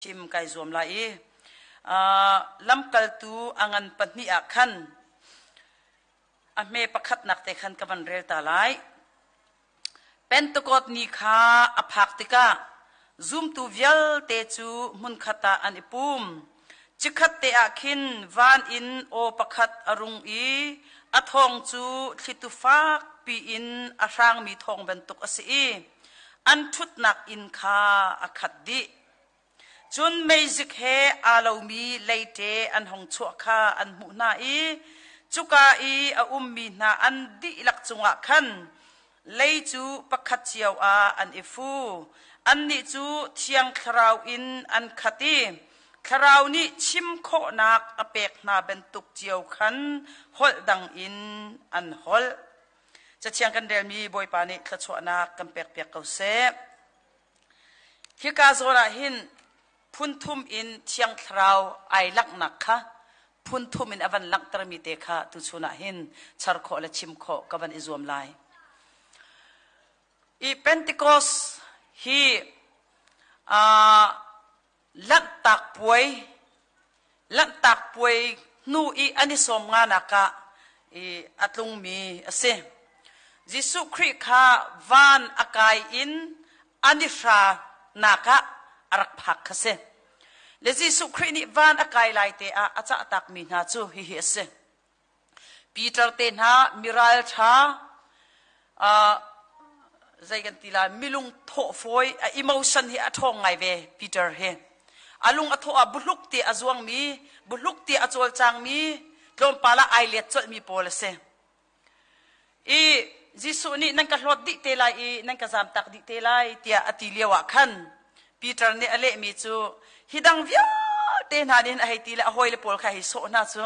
Chim kai zuam lai i lamkaltu a ngan pahnih ah khan a hme pakhatnak te khan ka van rel ta lai. Pentecost ni kha a phak tikah zumtu vialte cu hmunkhat ah an i pum. Chikkhat te ah khin van in aw pakhat a rung i a thawng cu thlitu fak piin a hrangmi thawng bantuk a si i an ṭhutnak inn kha a khat dih. Cun meizik he aa lomi leite an hung chuah kha an hmuh hna i cuka i a ummi hna an dihlak cungah khan lei cu pakhat cio ah an i fu. Annih cu Thiang Thlarau in an khat i Thlarau nih chim khawhnak a pek hna bantuk cio khan holh dang in an holh. Cathiang kan relmi Bawipa nih thluachuahnak kan pekpiak ko seh. Hika zawn ah hin phunthum in Thiang Thlarau ai langhnak kha phunthum in a van langhtermi te kha tuchun ah hin char khawh le chim khawh ka van i zuam lai. I Pentecost hi uh, Lanhtak puai Lanhtak puai hnu i an i sawm nganak ah i a tlungmi a si. Jesuh Khrih kha van a kai in an i hranak ah a rak phak kha si. Le Jesuh Khrih nih van a kai lai te ah a cahtakmi hna cu hihi a si. Peter te hna miralṭha zei kan ti lai milung thawh fawi a emotion hi a ṭhawng ngai ve Peter hi a lung a thawh ah buhluk ti a zuangmi buhluk ti a cawlcangmi tlawmpal ah ai let colhmi pawl a si I Jesuh nih nan ka hlawt dih te lai i nan ka zamtak dih te lai tiah a ti lio ah khan Peter nih a lehmi cu hi dang vialte hna nih hin a hei ti le a hawile pawl kha hei sawh hna cu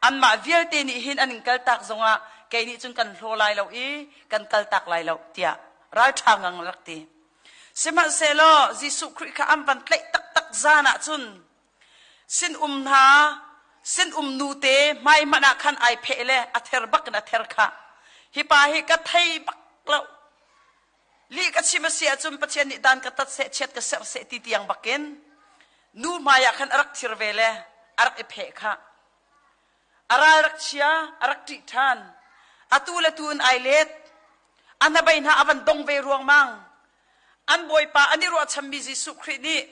anmah vialte nih hin an in kaltak zongah kei nih cun kan hlaw lai lo i kan kaltak lai lo tiah ralṭha ngang rak ti. Sihmanhsehlaw Jesuh Khrih kha an van tlaih taktak zan ah cun Sinum hna sinum nute hmai hmanh ah khan ai pheh le a ther bak in a ther kha. Hi pa hi ka thei bak lo. Lih ka chim a si ahcun Pathian nih dan ka tat seh chiat ka serh seh ti tiang bakin nu hmai ah khan a rak thir ve le a rak i pheh kha. A ral rak chia, a rak ṭih ṭhan. Atu le tu in ai let. A hnabei hna a van dong ve ruangmang. An Bawipa an i ruahchanmi Jesuh Khrih nih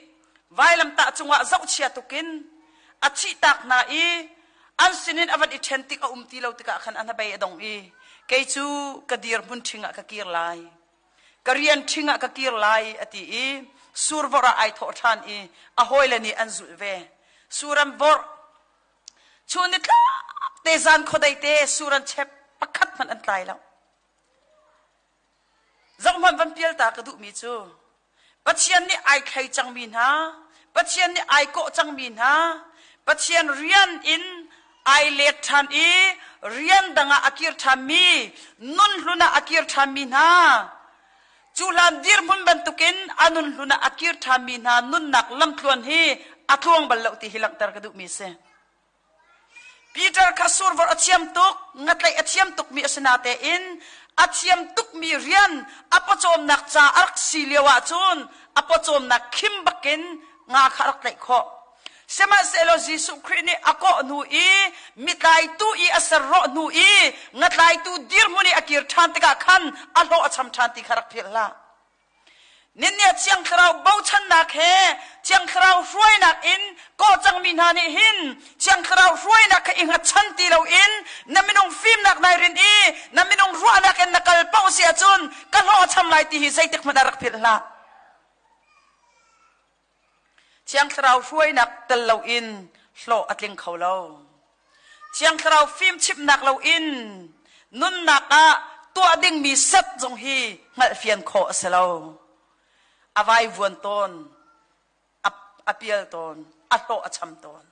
vailamtah cungah zohchia tukin a thihtak hna i an sinin a van i ṭhen tik a um ti lo tikah khan a hnabei a dong i kei cu ka dirhmun ṭhing ah ka kir lai ka rian ṭhing ah ka kir lai a ti i survawrh ah ai thawh ṭhan i a hawile nih an zulh ve. Sur an vorh chun nitlak te zan khuadei te sur an chep pakhat hmanh an tlai lo. Zohhmanh van pial ta ka duhmi cu Pathian nih ai thlei cangmi hna, Pathian nih ai kawh cangmi hna, Pathian rian in ai let ṭhan i rian dang ah a kir ṭhanmi, nun hlun ah a kir ṭhanmi hna, cu hlan dirhmun bantukin a nun hlun ah a kir ṭhanmi hna nunnak lamtluan hi a tluang bal lo ti hi langhter ka duhmi a si. Peter kha survorh a thiam tuk, ngatlaih a thiam tukmi a si natein a thiam tukmi rian a pawcawmnak ca a rak si lio ahcun a pawcawmnak khim bakin nga kha a rak tlaih khawh. Sihmanhsehlaw Jesuh Khrih nih a kawh hnu i mitlaitu i a ser rawh hnu i ngatlaitu dirhmun i a kir ṭhan tikah khan a hlawh a cham ṭhan ti kha rak philh hlah. Ninniah Thiang Thlarau bochannak he Thiang Thlarau hruainak in kawh cangmi hna nih hin Thiang Thlarau hruainak kha i hngatchan ti loin na minung fimnak nai rin i na minung ruahnak in na kal paoh si ahcun ka hlawh a cham lai ti hi zeitik hmanh ah rak philh hlah. Thiang Thlarau hruainak tel loin hlawh a tling kho lo. Thiang Thlarau fimchimhnak loin nunnak ah tuah dingmi set zong hi hngalhfian khawh a si lo. A vaivuan tawn, a, a pial tawn, a hlawh a cham tawn.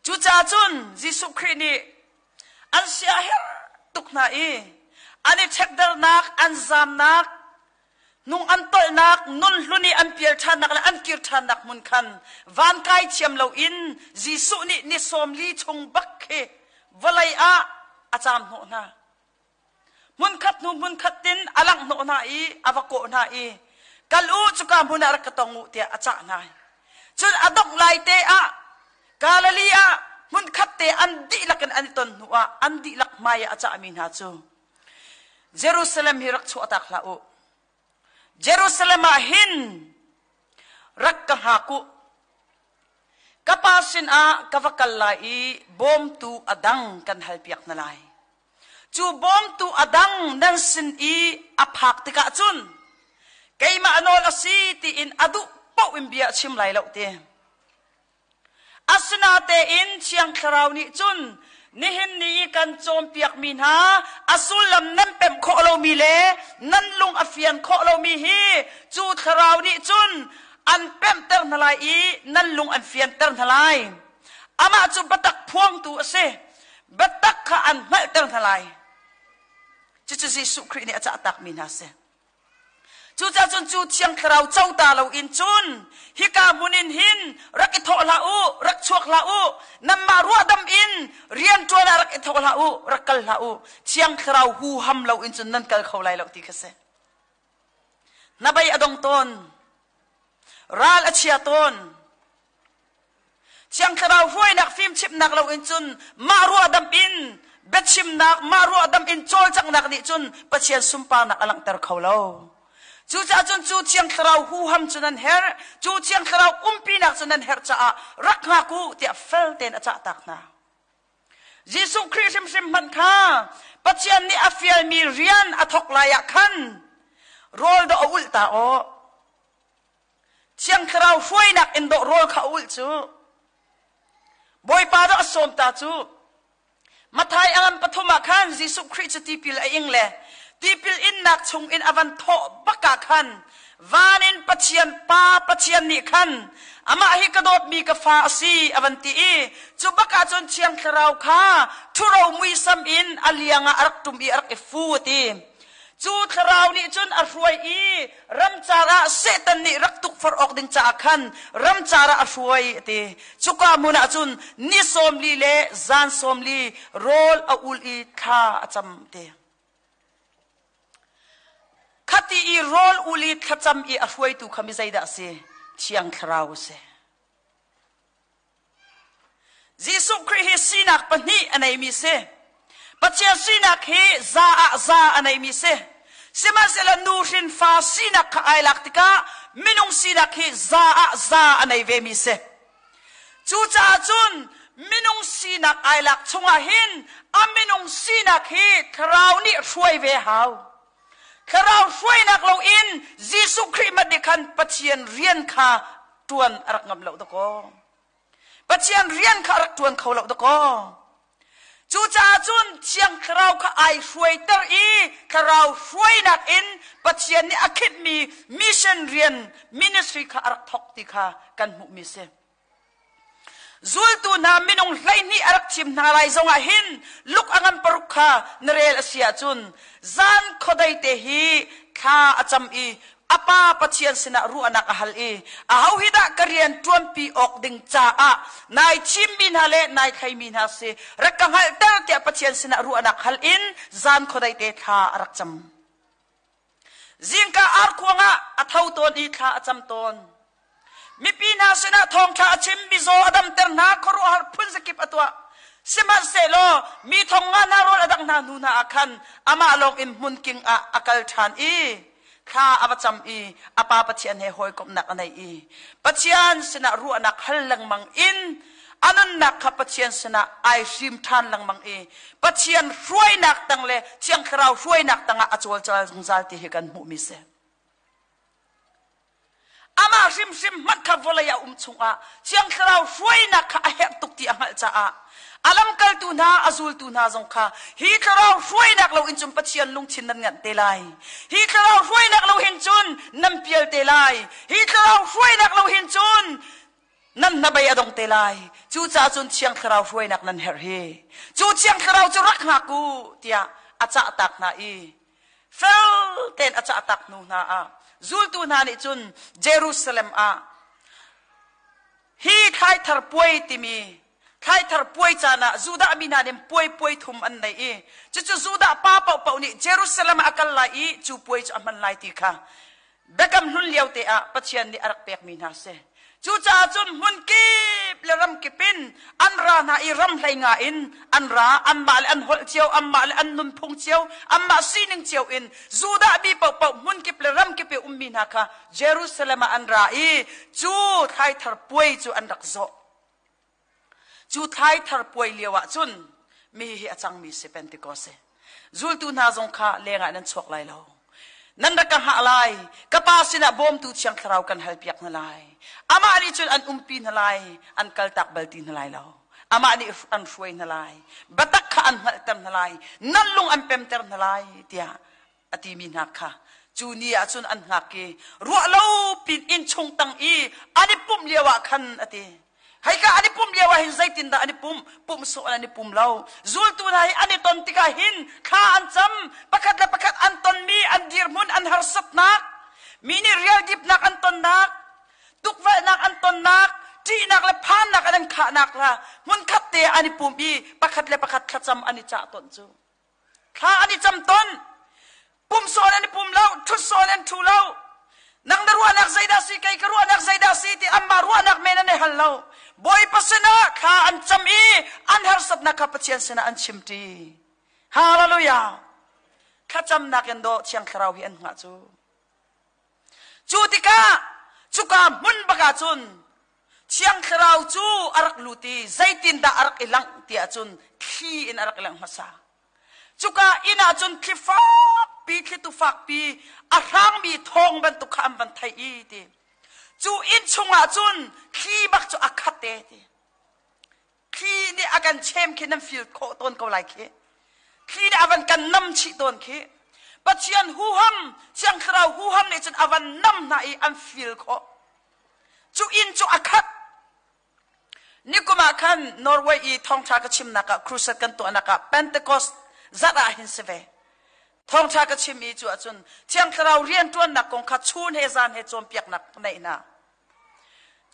Cucaah cun Jesuh Khrih nih an sia herh tuk hna i an i ṭhekdarnak, an zamnak, Nung an tolhnak, nun hlun i an pial ṭhannak le an kir ṭhannak hmun khan van kai thiam loin Jesuh nih ni sawm li chung bak khi vawlei ah a caam hnawh hna. Hmunkhat hnu hmunkhat tin a langh hnawh hna i a va kawh hna i kal u cuka hmun ah rak ka tong u tiah a cah hna. Cun a dongh lai te ah Galilee ah hmunkhat te an dihlak in an i ton hnu ah an dihlak hmai ah a cahmi hna cu Jerusalem hi rak chuahtak hlah u. Jerusalem ah hin rak ka hngak u. Ka pa sinah ka va kal lai i bawmtu a dang kan halpiak hna lai. Cu bawmtu a dang nan sin i a phak tikah cun keimah nawl a si tiin a duh paoh in bia a chim lai lo ti. Asinatein Thiang Thlarau nih cun nihin ni i kan cawnpiakmi hna a sullam nan pemh khawh lomi le nan lung a fian khawh lomi hi cu Thlarau nih cun an pemhter hna lai i nan lung an fianter hna lai. Amah cu biatak phuangtu a si. Biatak kha an hngalhter hna lai. Cucu Jesuh Khrih nih a cahtakmi hna a si. Cucaah cun cu Thiang Thlarau co ta loin cun hika hmun in hin rak i thawh hlah u, rak chuak hlah u, nanmah ruahdam in rianṭuan ah rak i thawh hlah u, rak kal hlah u. Thiang Thlarau huham loin cun nan kal kho lai lo ti kha si. Hnabei a dong tawn. Ral a chia tawn. Thiang Thlarau hruainak fimchimhnak loin cun mah ruahdamh in biachimnak, mah ruahdamh in cawlcanghnak nih cun Pathian sunparnak a langhter kho lo. Cucaah cun cu Thiang Thlarau huham cu nan herh, cu Thiang Thlarau umpinak cu nan herh caah rak hngak u tiah fel tein a cahtak hna. Jesuh Khrih hrimhrim hmanh kha Pathian nih a fialmi rian a thawk lai ah khan rawl dawh a ulh ta aw. Thiang Thlarau hruainak in dawh rawl kha a ulh cu. Bawipa dawh a sawm ta cu. Matthai a ngan pathum ah khan Jesuh Khrih cu tipil a ing le tipil innak chung in a van thawh bak ah khan van in Pathian Pa Pathian nih khan amah hi ka dawtmi ka fa a si a van ti i cu bak ah cun Thiang Thlarau kha ṭhuro muisam in a liang ah a rak ṭum i a rak i fu a ti. Cu thlarau nih cun a hruai i ramcar ah Satan nih rak tukforh awk ding caah khan ramcar ah a hruai a ti. Cuka hmun ah cun ni 40 le zan 40 rawl a ul i thla a cam ti. Khati i rawl ul i thlacam i a hruaitu kha mi zeidah a si? Thiang Thlarau a si. Jesuh Khrih hi sinak pahnih a neimi si. Pathian sinak hi za ah za a neimi si. Sihmanhsehlaw nu hrin fa sinak kha ai lak tikah minung sinak hi za ah za a nei vemi si. Cucaah cun minung sinak ai lak chungah hin a minung sinak hi thlarau nih hruai ve hau. Thlarau hruainak loin Jesuh Khrih hmanh nih khan Pathian rian kha ṭuan a rak ngam lo dakaw. Pathian rian kha a rak ṭuan kho lo dakaw. Cucaah cun Thiang Thlarau kha ai hruaiter i Thlarau hruainak in Pathian nih a khinhmi mission rian ministry kha a rak thawk ti kha kan hmuhmi a si. Zultu hna minung 12 a rak thim hna lai zongah hin luk a ngan paruk kha na rel a si ahcun zan khuadei te hi thla a cam i a pa Pathian sinah ruahnak a hal i aho hi dah ka rian ṭuanpi awk ding caah nai thimmi hna le nai thleimi hna si rak ka hngalhter tiah Pathian sinah ruahnak hal in zan khuadei te thla a rak cam. Zingka arkhuang ah a tho tawn i thla a cam tawn. Mipi hna sinah thawngṭha a chim, mizaw a damter hna, khuaruahhar phun zakip a tuah. Sihmanhsehlaw mi thong nga hna rawl a dangh hna hnu hna ah khan amah lawng in hmunking ah a kal ṭhan i thla a va cam i a Pa Pathian he hawikomhnak a nei i Pathian sinah ruahnak hal lengmang in a nunnak kha Pathian sinah ai hrim ṭhan lengmang i Pathian hruainak tang le Thiang Thlarau hruainak tangah a cawlcal zungzal ti hi kan hmuhmi si. Amah hrimhrim hmanh kha vawlei a um chungah Thiang Thlarau hruainak kha a herh tuk ti a hngalh caah a lamkaltu hna a zultu hna zong kha hi thlarau hruainak lo in cun Pathian lungthin nan nganh te lai. Hi thlarau hruainak lo hin cun nan pial te lai. Hi thlarau hruainak lo hin cun nan hnabei a dong te lai. Cucaah cun Thiang Thlarau hruainak nan herh hi. Cu Thiang Thlarau cu rak hngak u tiah a cahtak hna i fel tein a cahtak hnu hna ah zultu hna nih cun Jerusalem ah hi thlaithar puai timi thlaithar puai caan ah Judah mi hna nih puai puai thum an nei i cucu Judah pa paohpaoh nih Jerusalem ah a kal lai i cu puai cu a hman lai ti kha Biakam hlun lio te ah Pathian nih a rak pekmi hna si. Cucaah cun hmun kip le ram kip in an ra hna i ram hlei nga in an ra, anmah le an holh cio, anmah le an nunphung cio, anmah sining cio in Judah mi paohpaoh hmun kip le ram kip i ummi hna kha Jerusalem ah an ra i cu thlaithar puai cu an rak zawh. Cu thlaithar puai lio ah cun mi hi a cangmi si Pentecost si. Zultu hna zong kha lengah nan chuak lai lo. Nan rak ka hngah lai. Ka pa sinah bawmtu Thiang Thlarau kan halpiak hna lai. Amah nih cun an umpi hna lai, an kaltak bal ti hna lai lo. Amah nih an hruai hna lai. Biatak kha an hngalhter hna lai. Nan lung an pemter hna lai tiah a timi hna kha cu ni ah cun an hngak i ruah lo pin inn chung tang i an i pumh lio ah khan a ti Heika an i pumh lio ah hin zeitindah an i pumh? Pumh sawh an i pum lo. Zultu hna hi an i ton tikah hin thla an cam, pakhat le pakhat an tonmi an dirhmun an harsatnak, mi nih rialdipnak an tonnak, tukvelhnak an tonnak, ṭihnak le phannak an an khahnak la hmunkhat te an i pum i pakhat le pakhat thlacam an i cah ton cu. Thla an i cam ton. Pum sawn an i pum lo, ṭhut sawn an ṭhu lo. Nang na ruahnak zeidah si, kei ka ruahnak zeidah si ti anmah ruahnak men an i hal lo. Bawipa sinah thla an cam i an harsatnak kha Pathian sinah an chimṭi. Hallelujah! Thlacamnak in dawh Thiang Thlarau hi an hngah cu. Cu tikah cuka hmun bak ah cun Thiang Thlarau cu a rak lut i zeitindah a rak i langh ti ahcun thli in a rak i langh hmasa. Cuka inn ah cun thli fakpi, thlitu fakpi a hrangmi thawng bantuk kha an van theih i ti. Cu inn chungah cun thli bak cu a khat te ti. Thli nih a kan chem khi nan feel khawh tawn ko lai khi. Thli nih a van kan nam chih tawn khi. Pathian huham, Thiang Thlarau huham nih cun a van nam hna i an feel khawh. Cu inn cu a khat. Nikum ah khan Norway i thawngṭha ka chimnak ah crusade kan tuahnak ah Pentecost zarh ah hin si ve. Thawngṭha ka chim i cu ahcun Thiang Thlarau rianṭuannak kong kha chun he zan he cawnpiaknak neih hna.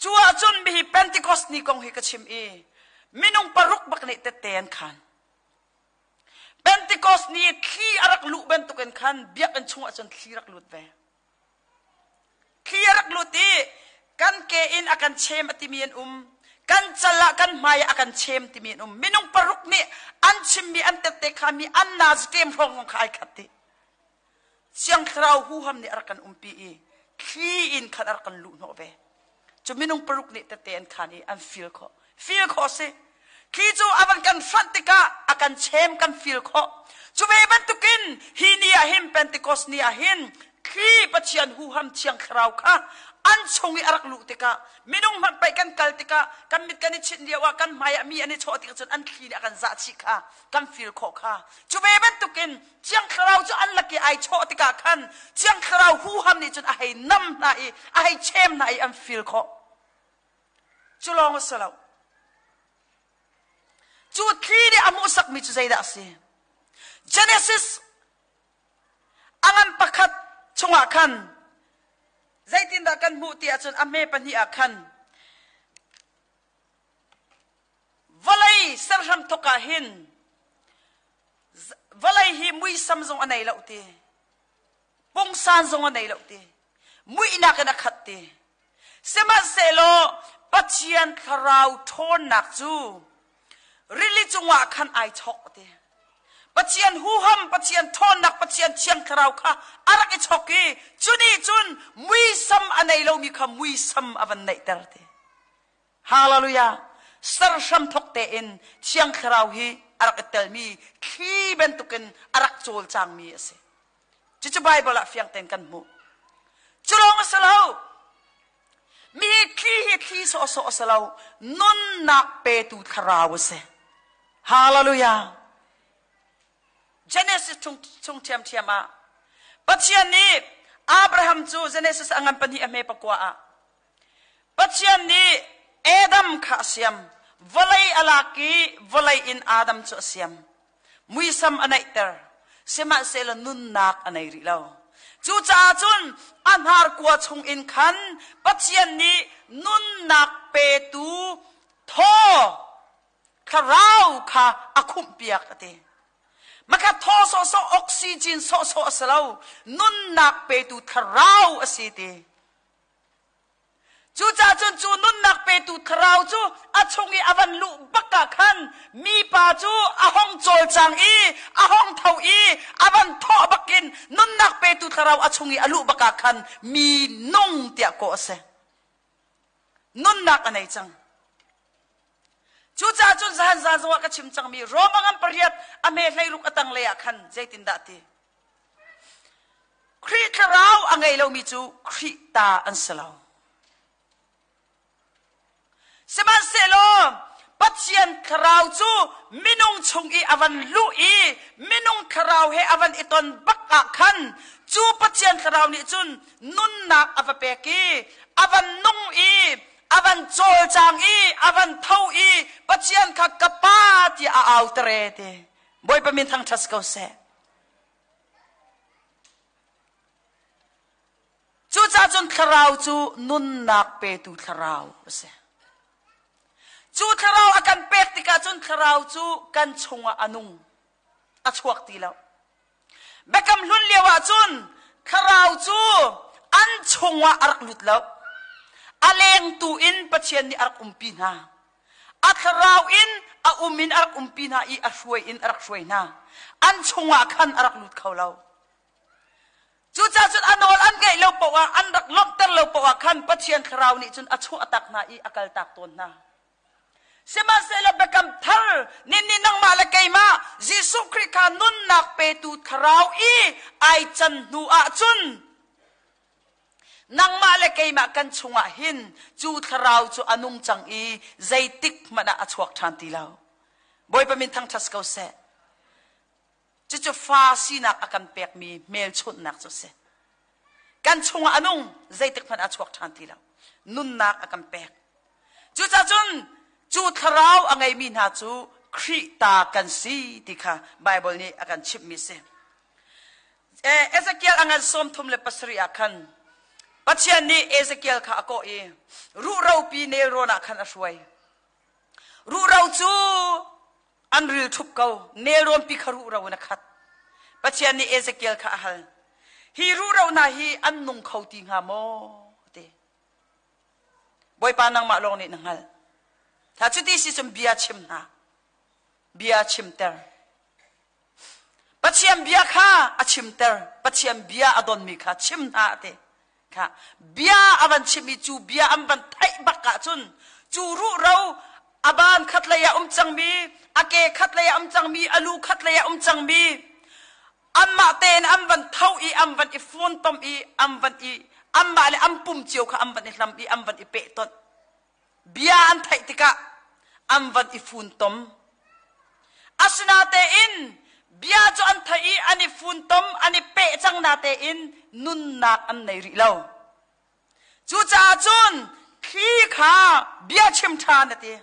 Cu ahcun mihi Pentecost ni kong hi ka chim i minung paruk bak nih tette an khan. Pentecost ni thli a rak luh bantukin khan biakinn chung ahcun thli rak lut ve. Thli a rak lut i kan ke in a kan chem a timi an um. Kan cal ah kan hmai ah a kan chem timi an um. Minung paruk nih an chimmi an tette khami an nazi kem hrawng kha ai khat dih. Siang Thlarau huham nih a rak kan umpi i thli in khan a rak kan luh hnawh ve. Cu minung paruk nih tette an khan i an feel khawh. Feel khawh si. Thli cu a van kan hranh tikah a kan chem kan feel khawh. Cu ve bantukin hi ni ah hin Pentecost ni ah hin thli Pathian huham Thiang Thlarau kha an chung i a rak luh tikah minung hmanh pei kan kal tikah kan mit kan i chinh lio ah kan hmai ah mi an i chawh tikah cun an thli nih a kan zah chih kha kan feel khawh kha. Cu ve bantukin Thiang Thlarau cu an lak i ai chawh tikah khan Thiang Thlarau huham nih cun a hei nam hna i a hei chem hna i an feel khawh. Cu lawng a si lo. Cu thli nih a hmuhsakmi cu zeidah a si? Genesis a ngan pakhat chungah khan zeitindah kan hmuh ti ahcun a hme pahnih ah khan vawlei serhram thawk ah hin Vawlei hi muisam zong a nei lo ti. Pungsan zong a nei lo ti. Muihnak in a khat ti. Sihmanhsehlaw Pathian thlarau ṭhawnnak cu rili cungah khan ai chok ti. Pathian huham, Pathian ṭhawnnak, Pathian thiang thlarau kha a rak i chok i cu nih cun muisam a nei lomi kha muisam a van neihter ti. Hallelujah! Serhram thawk tein Thiang Thlarau hi a rak i telmi thli bantukin a rak cawlcangmi a si. Cucu Baibal ah fiang tein kan hmuh. Cu lawng a si lo. Mi thli hi thli sawhsawh a si lo. Nunnak petu thlarau a si. Hallelujah! Genesis chung, chung ṭhiamṭhiam ah Pathian nih Abraham cu Genesis a ngan pahnih a hme pakua ah Pathian nih Adam kha a siam. Vawlei a lak i vawlei in Adam cu a siam. Muisam a neihter. Sihmanhsehlaw nunnak a nei rih lo. Cucaah cun a hnarkua chungin khan Pathian nih nunnak petu thaw thlarau kha a khumhpiak a ti. Makha thaw sawhsawh oxygen sawhsawh a si lo. Nunnak petu thlarau a si ti. Cucaah cun cu nunnak petu thlarau cu a chung i a van luh bak ah khan mipa cu a hong cawlcang i a hong tho i a van thawh bakin nunnak petu thlarau a chung i a luh bak ah khan mi nung tiah kawh a si. Nunnak a nei cang. Cucaah cun zahan zan zongah ka chim cangmi Roma ngan pariat a hme hleiruk a tanglei ah khan zeitindah ti? Khrih thlarau a ngei lomi cu Khrih ta an si lo. Sihmanhsehlaw Pathian thlarau cu minung chung i a van luh i minung thlarau he a van i ton bak ah khan cu Pathian thlarau nih cun nunnak a va pek i a van nung i a van cawlcang i a van tho i Pathian kha ka pa tiah a au tere ti. Bawipa min thangṭhat ko seh. Cucaah cun thlarau cu nunnak petu thlarau a si. Cu thlarau a kan pek tikah cun thlarau cu kan chungah a nung, a chuak ti lo. Biakam hlun lio ah cun thlarau cu an chungah a rak lut lo. A lengtu in Pathian nih a rak umpi hna. A thlarau in a um in a rak umpi hna i a hruai in a rak hruai hna. An chungah khan a rak lut kho lo. Cucaah cun a nawl an ngaih lo paoh ah, an rak lawmhter lo paoh ah khan Pathian thlarau nih cun a chuahtak hna i a kaltak tawn hna. Sihmanhsehlaw biakam thar nin nih nangmah le keimah Jesuh Khrih kha nunnak petu thlarau i ai can hnu ah cun nangmah le keimah kan chungah hin cu thlarau cu a nung cang i zeitik hmanh ah a chuak ṭhan ti lo. Bawipa min thangṭhat ko seh. Cucu fa sinak a kan pekmi hmelchunhnak cu a si. Kan chungah a nung, zeitik hmanh a chuak ṭhan ti lo. Nunnak a kan pek. Cucaah cun cu thlarau a ngeimi hna cu Khrih ta kan si ti kha Baibal nih a kan chimhmi a si. Ezekiel a ngan 37 ah khan Pathian nih Ezekiel kha a kawh i ruhropi nelrawn ah khan a hruai. Ruhro cu an ril ṭhup ko, nelrawnpi kha ruhro in a khat. Pathian nih Ezekiel kha a hal, hi ruhro hna hi an nung kho ti hnga maw? ti. Bawipa nangmah lawng nih na hngalh. Tha cuti si cun bia chim hna. Bia chimter. Pathian bia kha a chimter. Pathian bia a donmi kha chim hna a ti. Kha bia a van chim i cu bia an van theih bak ahcun cu ruhro a ban khatlei ah um cangmi, a ke khatlei ah um cangmi, a lu khatlei ah um cangmi, anmah tein an van tho i an van i funtom i an van i anmah le an pum cio kha an van i hlam i an van i pehtonh. Bia an theih tikah an van i funtom. Asinatein bia cu an theih i an i funtom, an i peh cang natein nunnak an nei rih lo. Cucaah cun thli kha bia chim ṭhan a ti.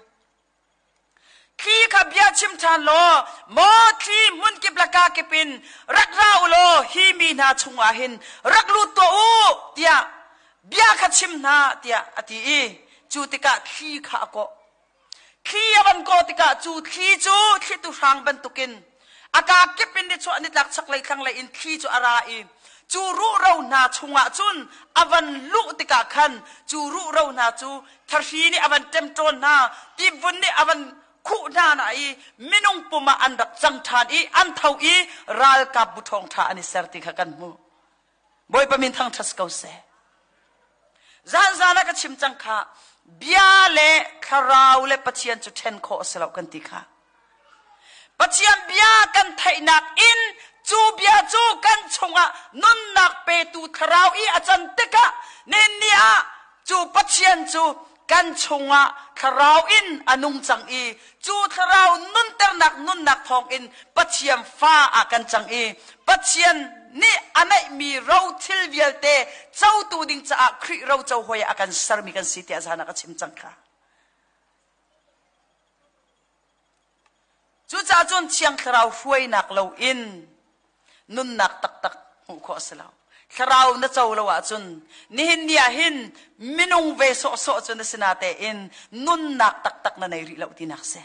Thli kha bia chim ṭhan law, maw thli hmunkip le kakip in rak ra u law hi mi hna chungah hin rak lut tuah u tiah bia kha chim hna tiah a ti i cu tikah thli kha a kawh. Thli a van kawh tikah cu thli cu thlitu hrang bantukin a kaa kip in nichuah nitlak chaklei thlanglei in thli cu a ra i cu ruhro hna chungah cun a van luh tikah khan cu ruhro hna cu thahri nih a van ṭemṭawn hna tivun nih a van khuh hna na i minung pum ah an rak cang ṭhan i an tho i ralkap bu ṭhawngṭha an i ser ti kha kan hmuh Bawipa min thangṭhat ko seh zan zan ah ka chim cang kha bia le thlarau le Pathian cu ṭhen khawh a si lo kan ti kha Pathian bia kan theihnak in cu bia cu kan chungah nunnak petu thlarau i a can tikah ninni ah cu Pathian cu kan chungah thlarau in a nung cang i cu thlarau nunternak nunnak thawngin Pathian fa ah kan cang i Pathian nih a neihmi ro thil vialte cotu ding caah Khrih ro co hawi ah a kan sermi kan si tiah zan ah ka chim cang kha. Cucaah cun Thiang Thlarau hruainak loin nunnak taktak hmuh khawh a si lo. Thlarau na co lo ahcun nihin ni ah hin minung ve sawhsawh cu na si natein nunnak taktak na nei rih lo tinak si.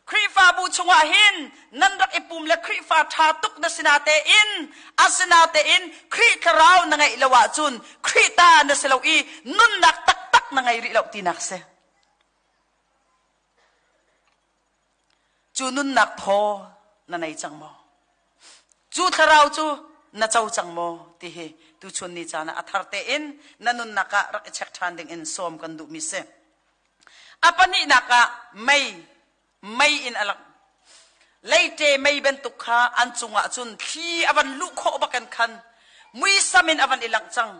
Khrihfabu chungah hin nan rak i pum le Khrihfa ṭha tuk na sinatein asinatein Khrih thlarau na ngeih lo ahcun Khrih ta na si lo i nunnak taktak na ngei rih lo tinak si. Cu nunnak thaw na nei cang maw? Cu thlarau cu na co cang maw ti hi tuchun ni caan ah a thar tein na nunnak ah rak i check ṭhan ding in sawm kan duhmi si. A pahnihnak ah mei, mei in a lang. Leite mei bantuk kha an cungah cun thli a van luh khawh bakin khan muisam in a van i langh cang.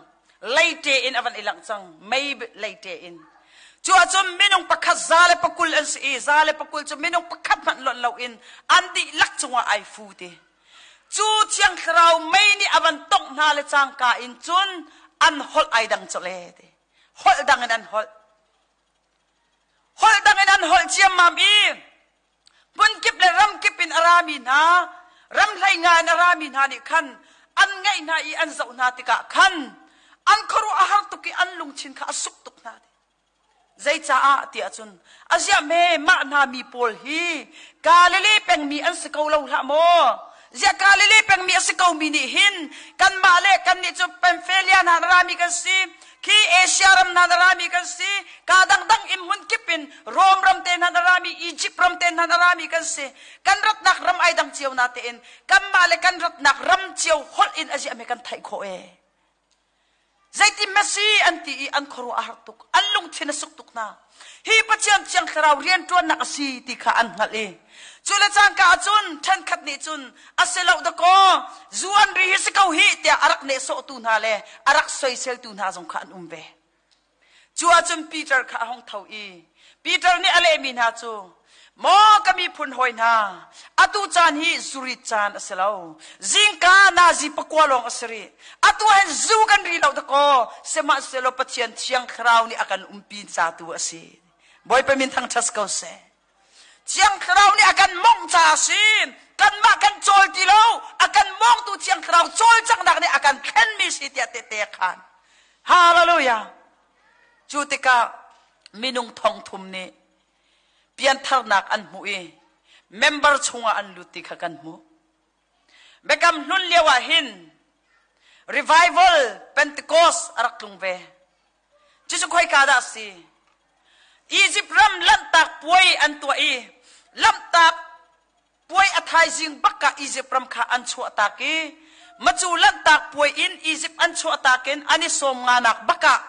Leite in a van i langh cang. Mei leite in. Cu ahcun minung pakhat 120 an si i 120 cu minung pakhat hmanh lonh loin an dihlak cungah ai fu ti. Cu Thiang Thlarau mei nih a van tongh hna le cangka in cun an holh ai dang colh ee ti. Holh dang in an holh. Holh dang in an holh ciammam i hmunkip le ramkip in a rami hna, ram hlei nga in a rami hna nih khan an ngaih hna i an zoh hna tikah khan an khuaruah a har tuk i an lungthin kha a suk tuk hna. Zeicaah tiah cun aziah hme mah hna mi pawl hi Galilee pengmi an si ko lo hlah maw? Ziah Galilee pengmi a si komi nih hin kanmah le kannih cu Pamphylia hna na rami kan si, khi Asia ram hna na rami kan si, ka dangdang in hmun kip in Rom ram te hna na rami, Egypt ram te hna na rami kan si. Kan ratnak ram ai dang cio na tein kanmah le kan ratnak ram cio holh in aziah hme kan theih khawh ee. Zeitin Messi an ti i an khuaruah a har tuk. An lungthin a suk tuk hna. Hi Pathian Thiang Thlarau rianṭuannak a si ti kha an hngalh i cu le cangka ahcun ṭhenkhat nih cun a si lo dakaw zu an ri hi si ko hih tiah a rak nehsawhtu hna le a rak soiseltu hna zong kha an um ve. Cu ahcun Peter kha a hung tho i Peter nih a lehmi hna cu, Maw ka miphun hawi hna, atu caan hi zurit caan a si lo. Zingka nazi pakua lawng a si rih. Atu hin zu kan ri lo dakaw, sihmanhsehlaw Pathian Thiang Thlarau nih a kan umpi ca tu a si. Bawipa min thangṭhat ko seh. Thiang Thlarau nih a kan mawngh caah a si. Kanmah kan cawl ti lo, a kan mawngtu Thiang Thlarau cawlcanghnak nih a kan thlenmi si tiah tehte a khaan. Hallelujah! Cu tikah minung thong thum nih piantharnak an hmuh i member chungah an lut ti kha kan hmuh. Biakam hlun lio ah hin revival Pentecost a rak tlung ve. Cucu khoika dah a si? Egypt ram lanhtak puai an tuah i lanhtak puai a thaizing bak ah Egypt ram kha an chuahtak i macu lanhtak puai in Egypt an chuahtak in an i sawm nganak bak ah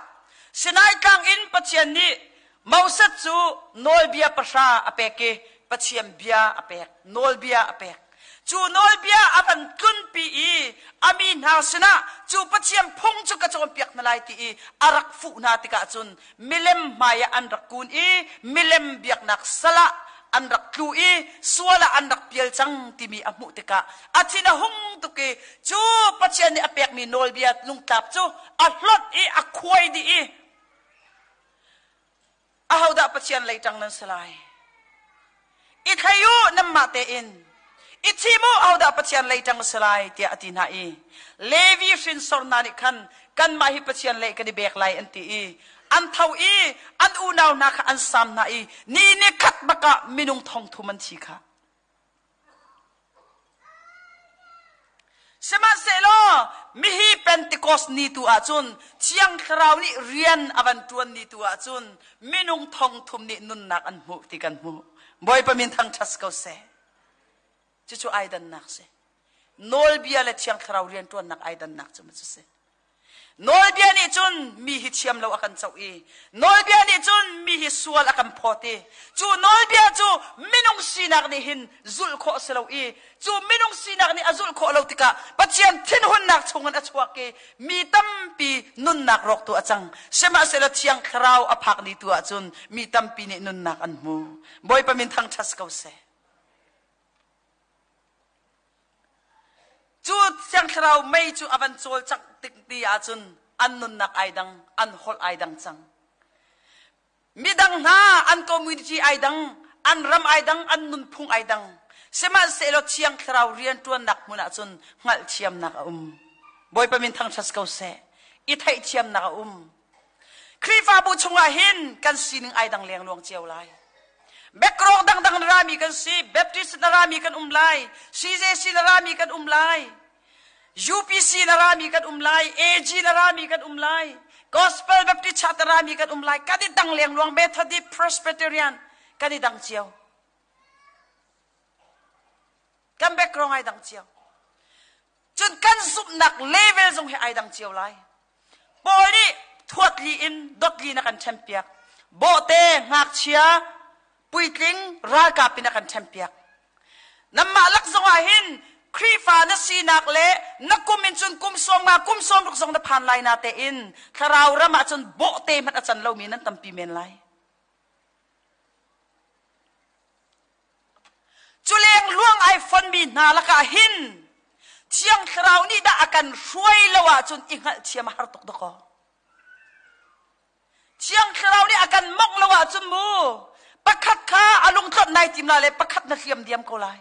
Sinai tlang in Pathian nih Moses cu nawlbia pahra a pek i Pathian bia a pek nawlbia a pek cu nawlbia a van tlunpi i a mi hna sinah cu Pathian phung cu ka cawnpiak hna lai ti i a rak fuh hna tikah cun milem hmai ah an rak kun i milem biaknak sal ah an rak tlu i sual ah an rak pial cang timi a hmuh tikah a thin a hung tuk i cu Pathian nih a pekmi nawlbia lungtlap cu a hlonh i a khuai dih i Ahodah Pathian lei ṭang nan si lai? I thlei u nanmah tein. I thim u ahodah Pathian lei ṭang si lai tiah a ti hna i Levi hrinsor hna nih khan kanmah hi Pathian lei kan i bek lai an ti i an tho i an unau hna kha an sam hna i ni ni khat bak ah minung thong thum an thi kha. Sihmanhsehlaw mihi Pentecost ni tu ahcun Thiang Thlarau nih rian a van ṭuan ni tu ahcun minung thong thum nih nunnak an hmuh ti kan hmuh. Bawipa min thangṭhat ko seh. Cucu ai dannak si. Nawlbia le Thiang Thlarau rian ṭuannak ai dannak cu cu si. Nawlbia nih cun mi hi thiam lo a kan coh i nawlbia nih cun mi hi sual a kan phawt i cu nawlbia cu minung sinak nih hin zulh khawh a si lo i cu minung sinak nih a zulh khawh lo tikah Pathian thinhunnak chungin a chuak i mi tampi nunnak rawktu a cang. Sihmanhsehlaw Thiang Thlarau a phak ni tu ahcun mi tampi nih nunnak an hmu. Bawipa min thangṭhat ko seh. Cu Thiang Thlarau mei cu a van cawlcangh tik ti ahcun an nunnak ai dang, an holh ai dang cang. Midang hna an community ai dang, an ram ai dang, an nunphung ai dang. Sihmanhsehlaw Thiang Thlarau rianṭuannak hmun ahcun hngalhthiamnak a um. Bawipa min thangṭhat ko seh. I theihthiamnak a um. Khrihfabu chungah hin kan sining ai dang lengluang cio lai. Background dangdang na rami kan si. Baptist na rami kan um lai. CJC na rami kan um lai. UPC na rami kan um lai. AG na rami kan um lai. Gospel Baptist Church na rami kan um lai. Kan i dang lengluang Methodist Presbyterian kan i dang cio. Kan background ai dang cio. Cun kan zumhnak level zong hi ai dang cio lai. Paul nih thuatli in dotli na kan ṭhenpiak. Bawhte, ngakchia, puitling, ralkap in a kan ṭhenpiak. Nanmah lak zong ah hin Khrihfa na sinak le na kum in cun kum sawm nga, kum sawm ruk zong na phan lai na tein thlarau ram ah cun bawhte hmanh a can lomi nan tampi men lai. Cu lengluang ai fonmi hna lakah hin Thiang Thlarau nih dah a kan hruai lo ahcun i hngalhthiam a har tuk dakaw. Thiang Thlarau nih a kan mongh lo ahcun mu pakhat kha a lungtlawt nai tim la le pakhat na hliam diam ko lai.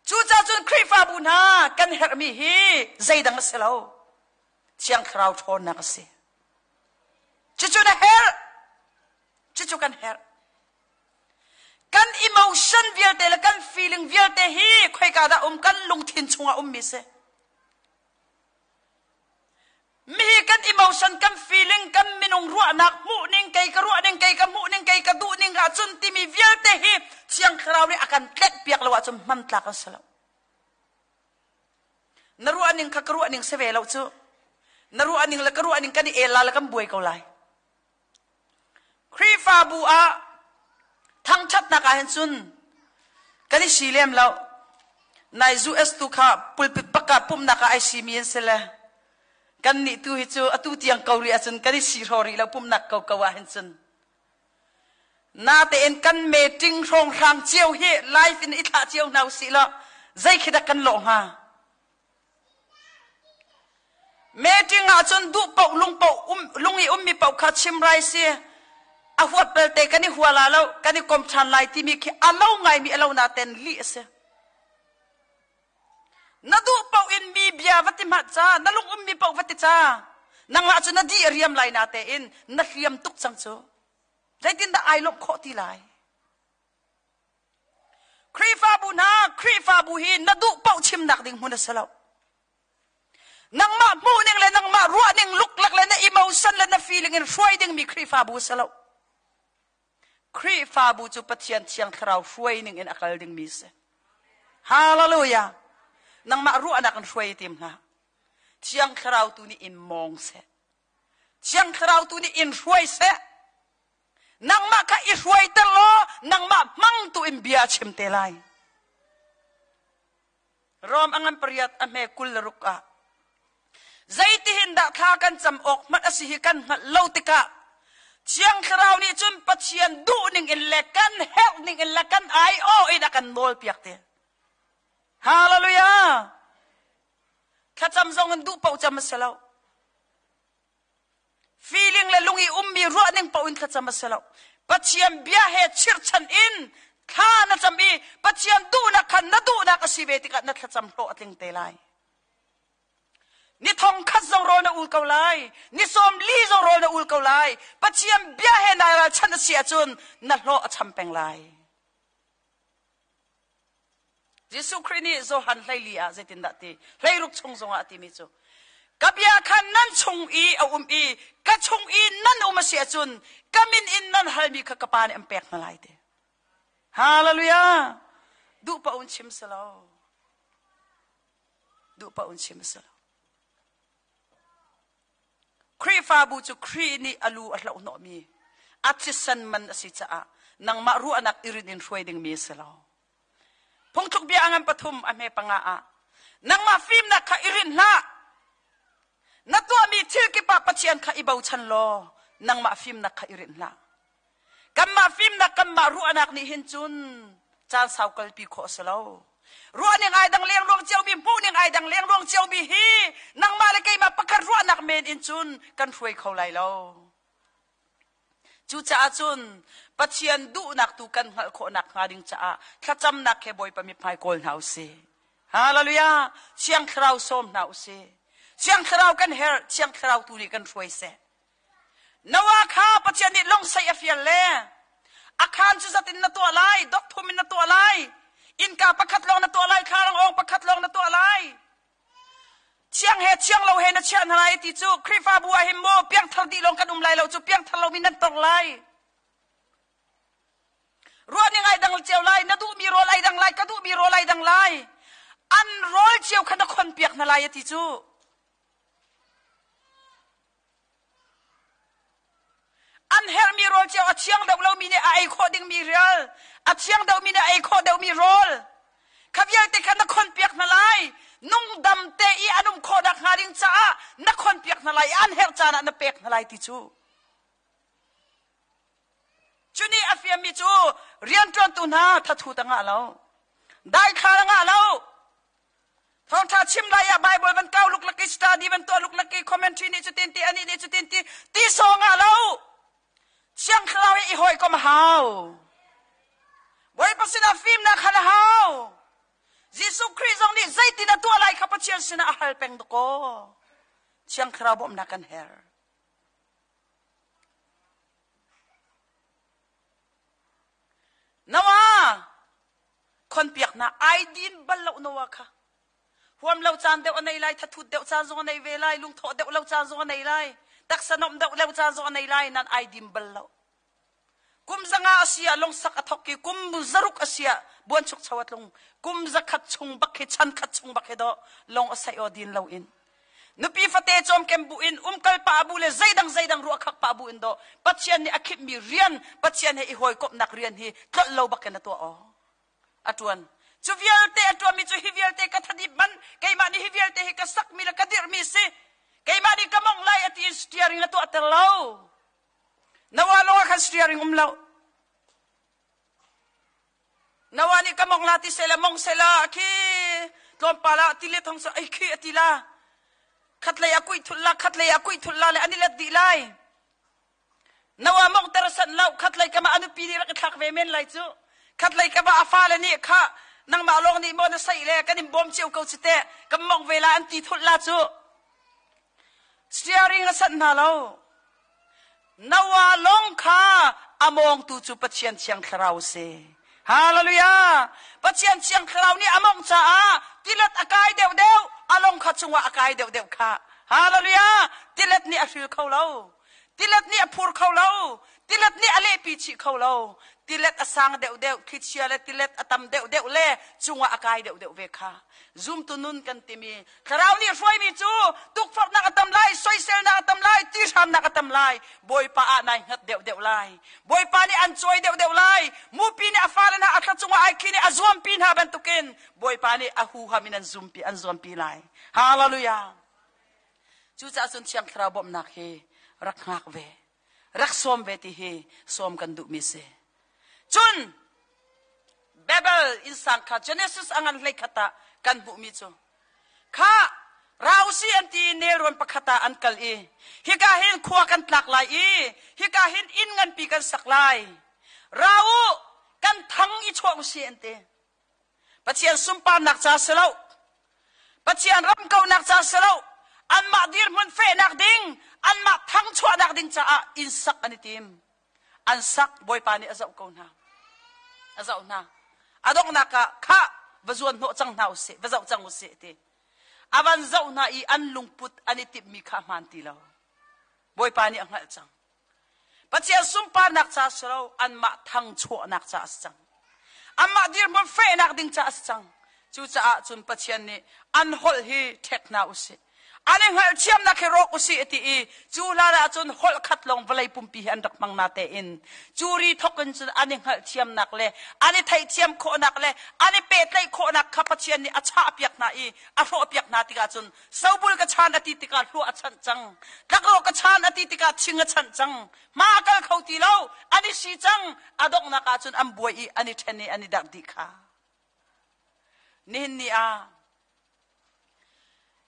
Cucaah cun Khrihfabu hna kan herhmi hi zeidang a si lo. Thiang Thlarau ṭhawnnak a si. Cucu na herh. Cucu kan herh. Kan emotion vialte le kan feeling vialte hi khoika dah um kan lungthin chungah ummi si. Mi kan emotion, kan feeling, kan minung ruahnak, hmuhning, kei ka ruahning, kei ka hmuhning, kei ka duhning ahcun timi vialte hi Thiang Thlarau nih a kan tlenhpiak lo ahcun hmantlak an si lo. Na ruahning kha ka ruahning si ve lo cu. Na ruahning le ka ruahning kan i el la le kan buai ko lai. Khrihfabu ah thangṭhatnak ah hin cun kan i si lem lo. Nai US tu kha pulpit bak ah pumhnak ah ai simi an si le kan nih tu hi cu atu tiang ko rih ahcun kan i si hraw rih lo pumhnak ko ko ah hin cun. Natein kan meeting hrawnghrang cio hi live in i thlah cio hna usih law zei khi dah kan lawh hnga? Meeting ahcun duh paoh lung paoh um, lung i ummi paoh kha chim rai si. A huat belte kan i hua la lo, kan i kom ṭhan lai timi khi a lo ngaimi a lo naten lih a si. Na duh paoh in mi bia va ti hmanh ca, na lung ummi paoh va ti ca. Nangmah cu na di a riam lai natein na hliam tuk cang cu. Zeitindah ai lawmh khawh ti lai? Khrihfabu hna, Khrihfabu hi na duh paoh chimnak ding hmun a si lo. Nangmah hmuhning le nangmah ruahning luklak le na emotion le na feeling in hruai dingmi Khrihfabu a si lo. Khrihfabu cu Pathian Thiang Thlarau hruai ning in a kal dingmi a si. Hallelujah! Nangmah ruahnak in hruai tim hlah. Thiang Thlarau tu nih in mawng seh. Thiang Thlarau tu nih in hruai seh. Nangmah kha i hruaiter law nangmah hmang tu in bia a chim te lai. Rom a ngan pariat a hme 26 ah zeitihin dah thla kan cam awk hmanh a si hi kan hngalh lo tikah Thiang Thlarau nih cun Pathian duhning in le kan herh ning in le kan ai-awh in a kan nawlpiak te. Hallelujah! Thlacam zong in duh paoh cam a si lo. Feeling le lung i ummi ruahning paoh in thlacam a si lo. Pathian bia he chirhchan in thla na cam i Pathian duhnak kha na duhnak a si ve tikah na thlacam hlawh a tling te lai. Ni thong khat zong rawl na ul ko lai. Ni sawm li zong rawl na ul ko lai. Pathian bia he nai ralchan a si ahcun na hlawh a cham peng lai. Jesuh Khrih nih Johan 14 ah zeitindah ti hleiruk chung zongah a timi cu ka bia kha nan chung i a um i ka chung i nan um a si ahcun ka min in nan halmi kha ka pa nih an pek hna lai ti. Hallelujah! Duh paoh in chim si lo. Duh paoh in chim si lo. Khrihfabu cu Khrih nih a lu a hlohhnawhmi a thisen man a si caah nangmah ruahnak i rinh in hruai dingmi a si lo. Phungthluk bia a ngan pathum a hme panga ah nangmah fimnak kha i rinh hlah. Na tuahmi thil kip ah Pathian kha i bochan law nangmah fimnak kha i rinh hlah. Kanmah fimnak kanmah ruahnak nih hin cun caan sau kalpi khawh a si lo. Ruahning ai dang lengluang ciomi, hmuhning ai dang lengluang ciomi hi nangmah le keimah pakhat ruahnak men in cun kan hruai kho lai lo. Cucaah cun Pathian duhnak tu kan hngalh khawhnak hnga ding caah thlacamnak he Bawipa mithmai kawl hna u sih. Hallelujah! Thiang Thlarau sawm hna u sih. Thiang Thlarau kan herh, Thiang Thlarau tu nih kan hruai seh. Noah kha Pathian nih longsaih a fial le a khaan cu zat in na tuah lai, dot thum in na tuah lai, innka pakhat lawng na tuah lai, thlalang awng pakhat lawng na tuah lai. Thiang he thiang lo he na chiah hna lai ti cu Khrihfabu ah hin maw piangthar dih lawng kan um lai lo cu piangthar lomi nan tor lai. Ruah ning ai dang cio lai, na duhmi rawl ai dang lai, ka duhmi rawl ai dang lai. An rawl cio kha na khon piak hna lai a ti cu. An herhmi rawl cio a thiang deuh lomi nih a ei khawh dingmi rial, a thiang deuhmi nih a ei khawh deuhmi rawl. Kha vialte kha na khonpiak hna lai. Nungdam te i an um khawh nak hnga ding caah na khonpiak hna lai i an herh caan ah na pek hna lai ti cu. Cu nih a fiammi cu rianṭuantu hna thathut a ngah lo. Daithla a ngah lo. Thawngṭha chim lai ah Bible van kau luklak i study van tuah luklak i commentary nih cutin ti anih nih cutin ti ti sawng ah lo. Thiang Thlarau i hawikom a hau. Bawipa sinah fimnak hal a hau. Jesuh Khrih zong nih zeitin a tuah lai kha Pathian sinah a hal peng dakaw. Thiang Thlarau bawmhnak kan herh. Noah khonpiaknak ai din bal lo Noah kha huam lo caan deuh a nei lai thathut deuh caan zong a nei ve lai lungthawh deuh lo caan zong a nei lai taksa nomh deuh lo caan zong a nei lai nan ai dim bal lo kum zanga a si ah lungsak a thok i kum zaruk a si ah buanchuk cho a tlung kum zakhat chung bak hi chan khat chung bak hi do long a sai aw din lo in Nupi fate cawmkem bu in umkal pah bu le zeidang zeidang ruah khak pah bu in do Pathian nih a khimmi rian Pathian he i hawikomhnak rian hi tlolh lo bak in a tuah aw. A tuan. Cu vialte a tuanmi cu hi vialte ka thadip man keimah nih hi vialte hi ka sakmi le ka dirhmi si keimah nih ka mongh lai a ti in steering a tuahter lo. Noah lawng ah khan steering um lo. Noah nih ka mong la ti sela mong sela khi tlawmpal ah ti le thong so ai khi a ti la khatlei a kuih thul la khatlei a kuih thul la le an i let dih lai Noah mong ter san lo khatlei kama a nupi nih rak i thlak ve men lai cu khatlei kama a fale nih kha nangmah lawng nih maw na saih le kan in bawm cio ko cu teh kan mong ve la an ti thul la cu Steering a sanh hna lo. Noah lawng kha a mawngtu cu Pathian Thiang Thlarau a si. Hallelujah! Pathian Thiang Thlarau nih a mawngh caah tilet a kai deuhdeuh, a lawng kha cungah a kai deuhdeuh kha. Hallelujah! Tilet nih a hril kho lo. Tilet nih a phur kho lo. Tilet nih a lehpi chih kho lo. Tilet a sang deuhdeuh, thlichia le tilet a tam deuhdeuh le cungah a kai deuhdeuh ve kha. Zumtu nun kan timi Thlarau nih hruaimi cu tukforhnak a tam lai, soiselnak a tam lai, tihramnak a tam lai. Bawipa ah nai hngat deuhdeuh lai. Bawipa nih an cawi deuhdeuh lai. Mupi nih a fale hna a thla cungah ai khi nih a zuampi hna bantukin Bawipa nih a huham in an zumpi an zuampi lai. Hallelujah. Cucaah cun Thiang Thlarau bawmhnak hi rak hngak ve. Rak sawm ve ti hi sawm kan duhmi si. Cun Babel innsang kha Genesis a ngan hleikhat ah kan hmuhmi cu kha rausi an ti i nelrawn pakhat ah an kal i hika hin khua kan tlak lai i hika hin inn nganpi kan sak lai ra u kan thang i chuah usih an ti Pathian sunparnak ca si lo Pathian ram kaunak ca si lo anmah dirhmun fehnak ding anmah thangchuahnak ding caah inn sak an i tim an sak Bawipa nih a zoh ko hna a zoh hna a donghnak ah khah va zuan hnawh cang hna usih va zoh cang usih ti a van zoh hna i an lungput an i timhmi kha hmaan ti lo Bawipa nih a hngalh cang Pathian sunparnak ca si lo anmah thangchuahnak ca a si cang anmah dirhmun fehnak ding ca a si cang cucaah cun Pathian nih an holh hi ṭhek hna usih an i hngalhthiamnak hi rawk usih a ti i cu hlan ah cun holh khat lawng vawlei pumpi hi an rak hmang na tein cu ri thok in cun an i hngalhthiamnak le an i theihthiam khawhnak le an i pehtlaih khawhnak kha Pathian nih a chahpiak hna i a hrawhpiak hna tikah cun sobul ka chan a ti tikah hluah a chanh cang tlakrawh ka chan a ti tikah thing a chanh cang hma a kal kho ti lo an i si cang a donghnak ah cun an buai i an i ṭhen i an i darh dih kha nihin ni ah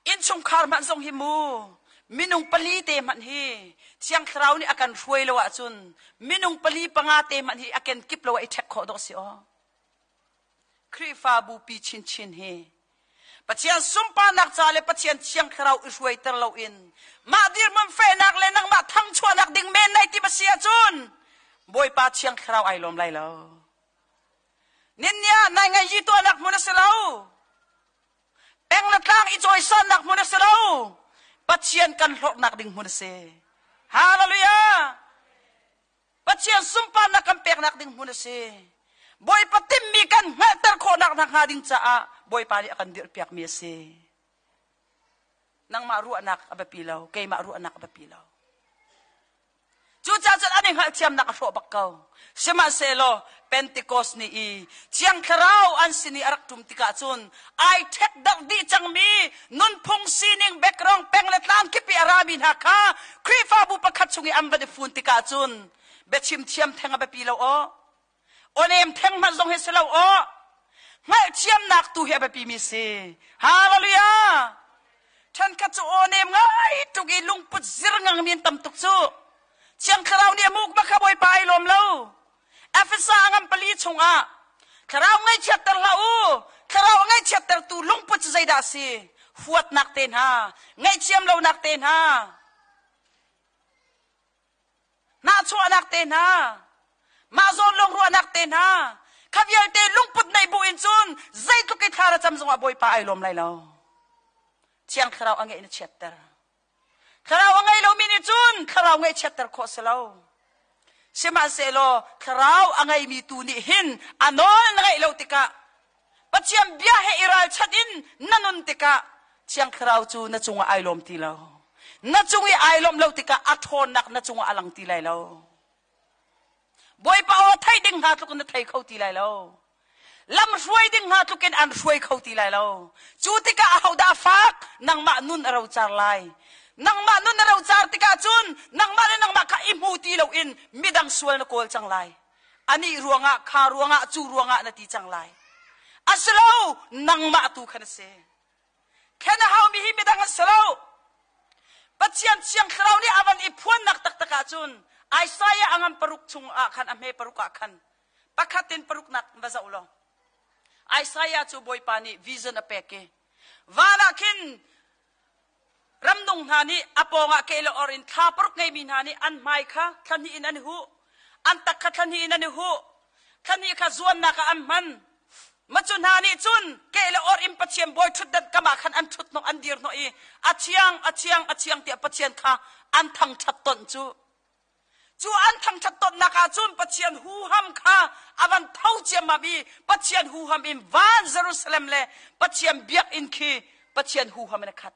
Innchungkhar hmanh zong hi mu minung pali te hmanh hi Thiang Thlarau nih a kan hruai lo ahcun minung pali panga te hmanh hi a kenkip lo ah i ṭhek khawh dawh si aw. Khrihfabu pi chinchin hi. Pathian sunparnak ca le Pathian thiang thlarau i hruaiter loin mah dirhmun fehnak le nangmah thangchuahnak ding men nai tim a si ahcun Bawipa thiang thlarau ai lawm lai lo. Ninnia nai ngai tuahnak hmun a si lo. Peng le tlang i cawisannak hmun a si lo. Pathian kan hlorhnak ding hmun a si. Hallelujah! Pathian sunparnak kan peknak ding hmun a si. Bawipa timmi kan hngalhter khawhnak hnga ding caah Bawipa nih a kan dirhpiakmi a si. Nangmah ruahnak a biapi lo, keimah ruahnak a biapi lo. Cucaah cun an i hngalhthiamnak a hrawh bak ko. Sihmanhsehlaw Pentecost ni i Thiang Thlarau an sin i a rak ṭum tikah cun ai ṭhek darh dih cangmi nunphung sining background peng le tlang kip i a rami hna kha Khrihfabu pakhat chung i an van i fun tikah cun biachim thiam theng a biapi lo aw. Awnem theng hmanh zong hi si lo aw. Hngalhthiamnak tu hi a biapimi si. Hallelujah! Ṭhenkhat cu awnem ngai tuk i lungput zir ngangmi an tam tuk cu. Thiang Thlarau nih a muk bak kha Bawipa ai lawm lo. Efesa a ngan pali chungah Thlarau ngaihchiatter hlah u. Thlarau a ngaihchiattertu lungput cu zeidah a si? Huatnak te hna, ngaihthiam lonak te hna, hnahchuahnak te hna, mah zawn lawng ruahnak te hna, kha vialte lungput neih bu in cun zeitluk i thla na cam zongah Bawipa ai lawm lai lo. Thiang Thlarau a ngeih na chiatter. Thlarau a ngei lomi nih cun thlarau ngaihchiatter khawh si lo. Sihmanhsehlaw thlarau a ngeimi tu nih hin a nawl na ngeih lo tikah Pathian bia he i ralchanh in na nun tikah Thiang Thlarau cu na cungah ai lawm ti lo. Na cung i ai lawmh lo tikah a ṭhawnnak na cungah a lang ti lai lo. Bawipa aw theih ding hna tluk in na thei kho ti lai lo. Lam hruai ding hna tluk in an hruai kho ti lai lo. Cu tikah ahodah a fak? Nangmah nun a rocar lai. Nangmah nun a rocar tikah cun nangmah le nangmah kha i hmu ti loin midang sual na kawl cang lai. Anih ruangah, kha ruangah, cu ruangah na ti cang lai. Asilo, nangmah tu khan a si. Thlen a haumi hi midang an si lo. Pathian Thiang Thlarau nih a van i phuannak taktak ahcun Isaiah a ngan paruk chung ah khan a hme paruk ah khan pakhat in paruknak va zoh law Isaiah cu Bawipa nih vision a pek i van ah khin ramnung hna nih a pawngah ke le or in thla paruk ngeimi hna nih an hmai kha thla hnih in an huh an tak kha thla hnih in an i huh thla hnih kha zuannak ah an hman Ma cu hna nih cun ke le or in Pathian bawi ṭhutdan kam ah khan an ṭhut hnawh an dir hnawh i a thiang a thiang a thiang tiah Pathian kha an thangṭhat tonh cu. Cu an thangṭhat tonnak ah cun Pathian huham kha a van tho ciammam i Pathian huham in van Jerusalem le Pathian biakinn khi Pathian huham in a khat.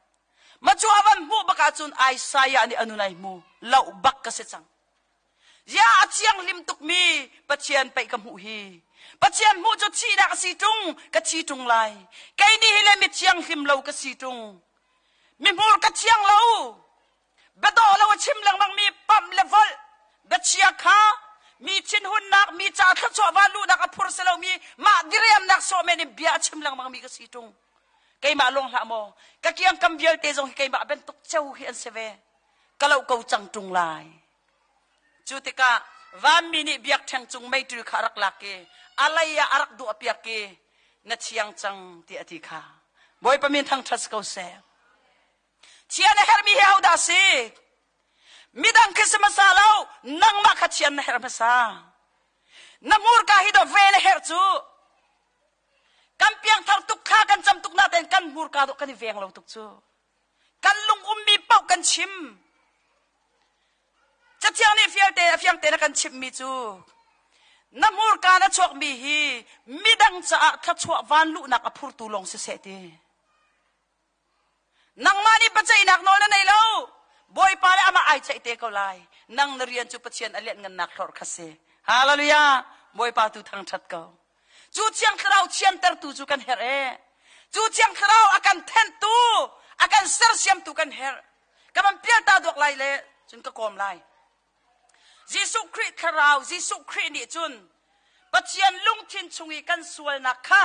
Ma cu a van hmuh bak ahcun Isaiah nih a nun ai hmu loh bak ka si cang. Ziah a thianghlim tukmi Pathian pei ka hmuh hi. Pathian hmuh cu thihnak a si ṭung, ka thi ṭung lai. Kei nih hi le mi thianghlim lo ka si ṭung. Mi hmur ka thiang lo. Biadawh lo a chim lengmangmi pamh le volh, biachia kha mi thinhunnak, mi ca thluachuah van luhnak a phur si lomi mah diriamnak sawh men in bia a chim lengmangmi ka si ṭung. Keimah lawng hlah maw, ka kiangkam vialte zong hi keimah bantuk ceu hi an si ve. Ka loh ko cang ṭung lai. Cu tikah vanmi nih biakṭheng cung meiṭil kha a rak lak i a lei ah a rak duahpiak i na thiang cang tiah a ti kha. Bawipa min thangṭhat si ko seh. Thian a herhmi hi hodah a si? Midang khi si hmasa lo, nangmah kha thian na herh hmasa. Na hmurka hi dawh ven a herh cu. Kan piangthar tuk kha kan cam tuk natein kan hmurka dawh kan i veng lo tuk cu. Kan lung ummi paoh kan chim. Cathiang nih fialte a fiang tein a kan chimhmi cu na hmurka na chuakmi hi midang caah thluachuah van luhnak a phurtu lawng siseh ti. Nangmah nih biaceihnak nawl na nei lo. Bawipa le amah ai ceih te ko lai. Nang na rian cu Pathian a lianhngannak hlorh kha si. Hallelujah! Bawipa tu thangṭhat ko. Cu Thiang Thlarau thiantertu cu kan herh ee. Cu Thiang Thlarau a kan thenhtu, a kan sersiamtu kan herh. Ka van pialta duak lai le cun ka kawm lai. Jesuh Khrih Thlarau, Jesuh Khrih nih cun Pathian lungthin chung i kan sualnak kha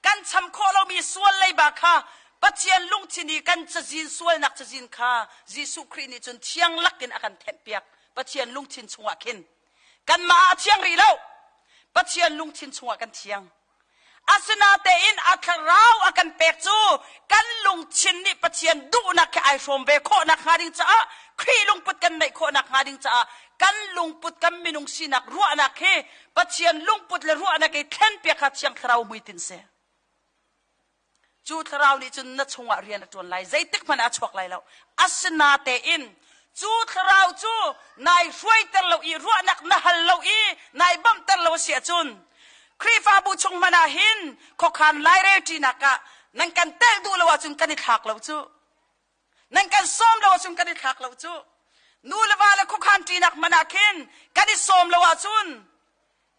kan cham khawh lomi sual leiba kha Pathian lungthin i kan cazin sualnak cazin kha Jesuh Khrih nih cun thiang lakin a kan thenhpiak Pathian lungthin chungah khin kanmah ah a thiang rih lo Pathian lungthin chungah kan thiang. Asinatein a thlarau a kan pek cu kan lungthin nih Pathian duhnak he ai hrawm ve khawhnak hnga ding caah Khrih lungput kan neih khawhnak hnga ding caah kan lungput kan minung sinak ruahnak hi Pathian lungput le ruahnak i thlenpiak kha Thiang Thlarau hmuitinh si. Cu thlarau nih cun na chungah rian a ṭuan lai, zeitik hmanh ah a chuak lai lo. Asinatein cu thlarau cu nai hruaiter lo i ruahnak na hal lo i nai bawmhter lo a si ahcun Khrihfabu chung hmanh ah hin khuakhan lairel ṭinak ah nan kan telh duh lo ahcun kan i thlak lo cu. Nan kan sawm lo ahcun kan i thlak lo cu. Nu le va le khuakhan ṭinak hmanh ah khin kan i sawm lo ahcun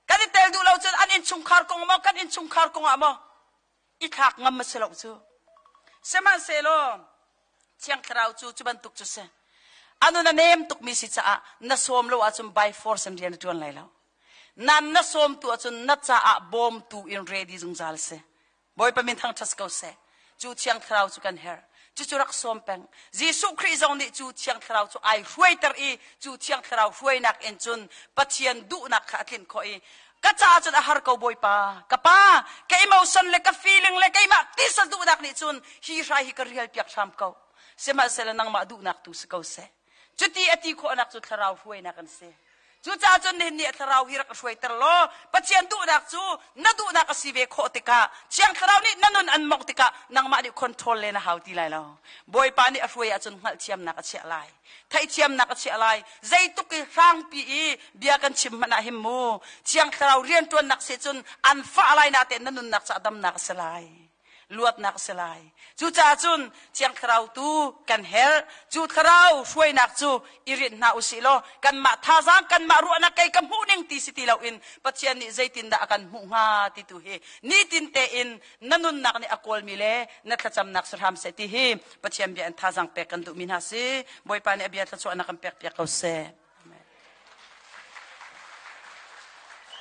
kan i tel duh lo cun an innchungkhar kong maw kan innchungkhar kong ah maw i thlak ngam a si lo cu. Sihmanhsehlaw Thiang Thlarau cu cu bantuk cu si. A nun a nem tukmi si caah na sawm lo ahcun by force in rian a ṭuan lai lo. Nan na sawmtu ahcun na caah bawmtu in ready zungzal si. Bawipa min thangṭhat ko seh. Cu Thiang Thlarau cu kan herh. Cucu rak sawm peng. Jesuh Khrih zong nih cu Thiang Thlarau cu ai hruaiter i cu Thiang Thlarau hruainak in cun Pathian duhnak kha a tlinh khawh i ka caah cun a har ko Bawipa. Ka pa, ka emotion le ka feeling le keimah tisa duhnak nih cun hi hrai hi ka rial piak hram ko. Sihmanhsehlaw nangmah duhnak tu si ko seh. Cuti a ti khawhnak cu thlarau hruainak an si. Cucaah cun nihin ni a thlarau hi rak ka hruaiter law Pathian duhnak cu na duhnak a si ve khawh tikah Thiang Thlarau nih na nun an mawngh tikah nangmah nih control len a hau ti lai lo. Bawipa nih a hruai ahcun hngalhthiamnak a chiah lai. Theihthiamnak a chiah lai. Zeituk i hrangpi i bia kan chim hmanh ah hin mu Thiang Thlarau rianṭuannak si cun an fah lai natein na nunnak caah damnak a si lai. Luatnak a si lai. Cucaah cun Thiang Thlarau tu kan herh. Cu Thlarau hruainak cu i rinh hna usih law kanmah thazaang, kanmah ruahnak kei ka hmuh ning ti si ti loin Pathian nih zeitindah a kan hmuh hnga ti tu hi nitin tein na nunnak nih a kawlmi le na thlacamnak si hram seh ti hi Pathian bia in thazaang pek kan duhmi hna si. Bawipa nih a bia thluachuahnak kan pek piak ko seh.